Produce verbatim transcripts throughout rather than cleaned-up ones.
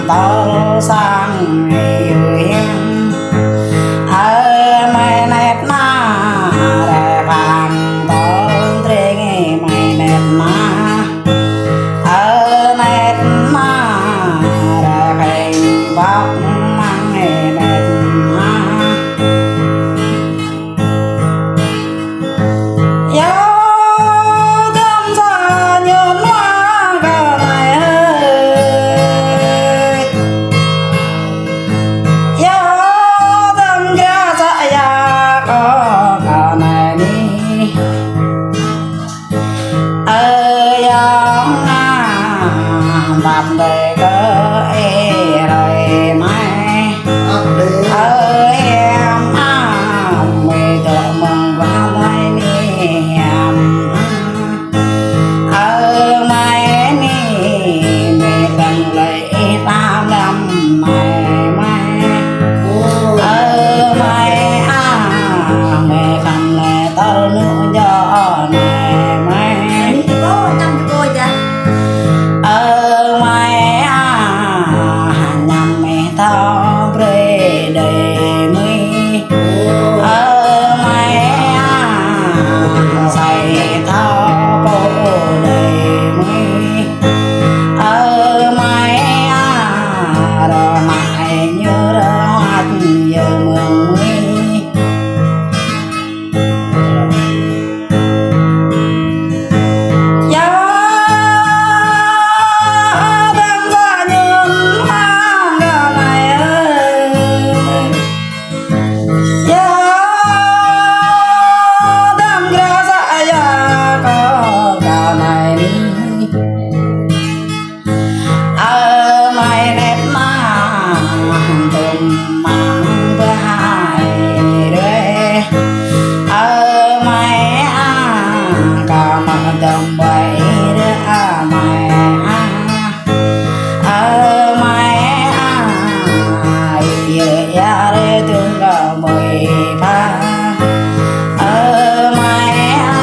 tơl sang ih yơh hiam. Ơ mai net na, rơpang tơl tring mai net na. Ơ net na, rơpeng bok mang net na. Yua tơm sa ñun wa kơ nai ơi. Yua tơm gra sa ya kơ kơ nai ni. Ơ yong a, bap đơi kơ ê rơi mai. Ơ em a, mơi tơ mơng wa mai ni em a. Ơ mai ni, mơi tơng lơi ih tam đăm mai mai. Ơ mai a, mơi khăm lơi tơl nŭ jơ̆ nai mai. Ơ mai a, ñăm mơi thâo brơi đơi mơi. Ơ mai a, sai thâo pô đơi mơi. Ơ mai a, rơmai ñu rơhat yơh mơng mơi. Yua tơm sa ñun wa kơ nai ơi. Yua tơm gra sa ya kơ kơ nai ni. Ơ mai net na, tơm mang bơhai rơi. Ơ mai a, kơ mă tơm bai rơi a mai a. Ơ mai a, ih yơh ya rơi tơm kơ bai pha. Ơ mai a,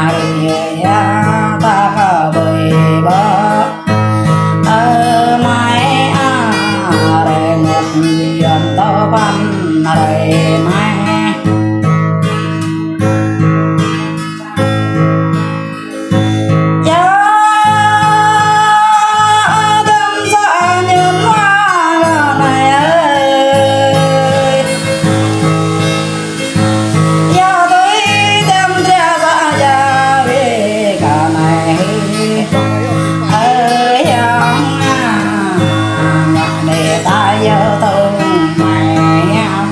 ih yơh ya ta kơ bai bok. Ơ mai a, rơngot yom tơ păn rơi mai. Yua tơm sa ñun wa kơ nai ơi. Yua tui tơm gra sa ya ri kơ nai ơi. Ơ yong a, ngă đe ta yơh tơm mai hiam.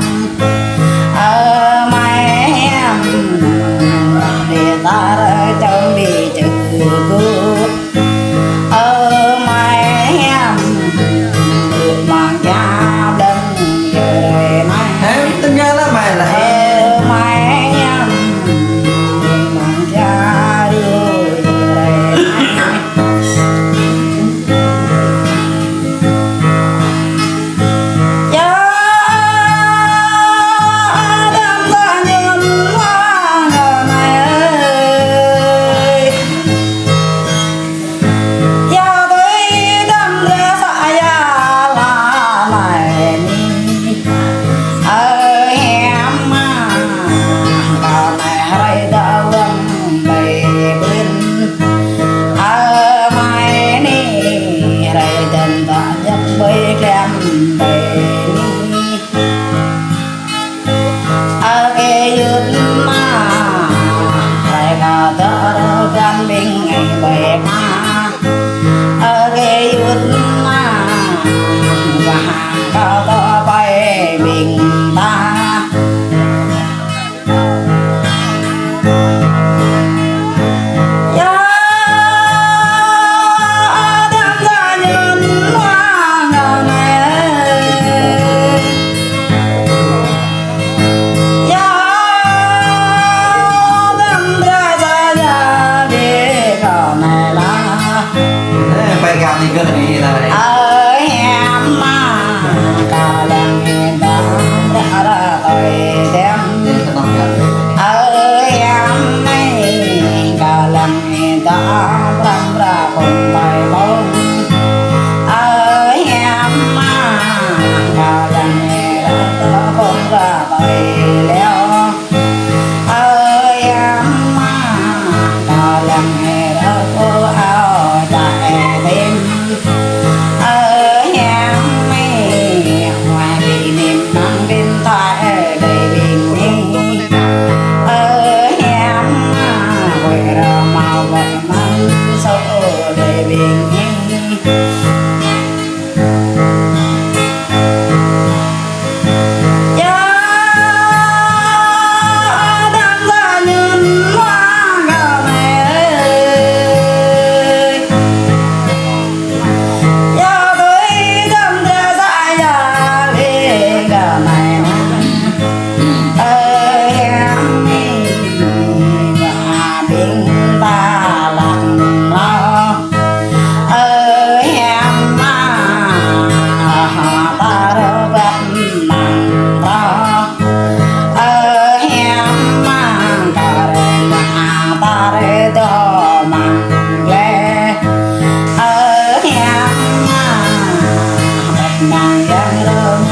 Nang yang rơ̆ng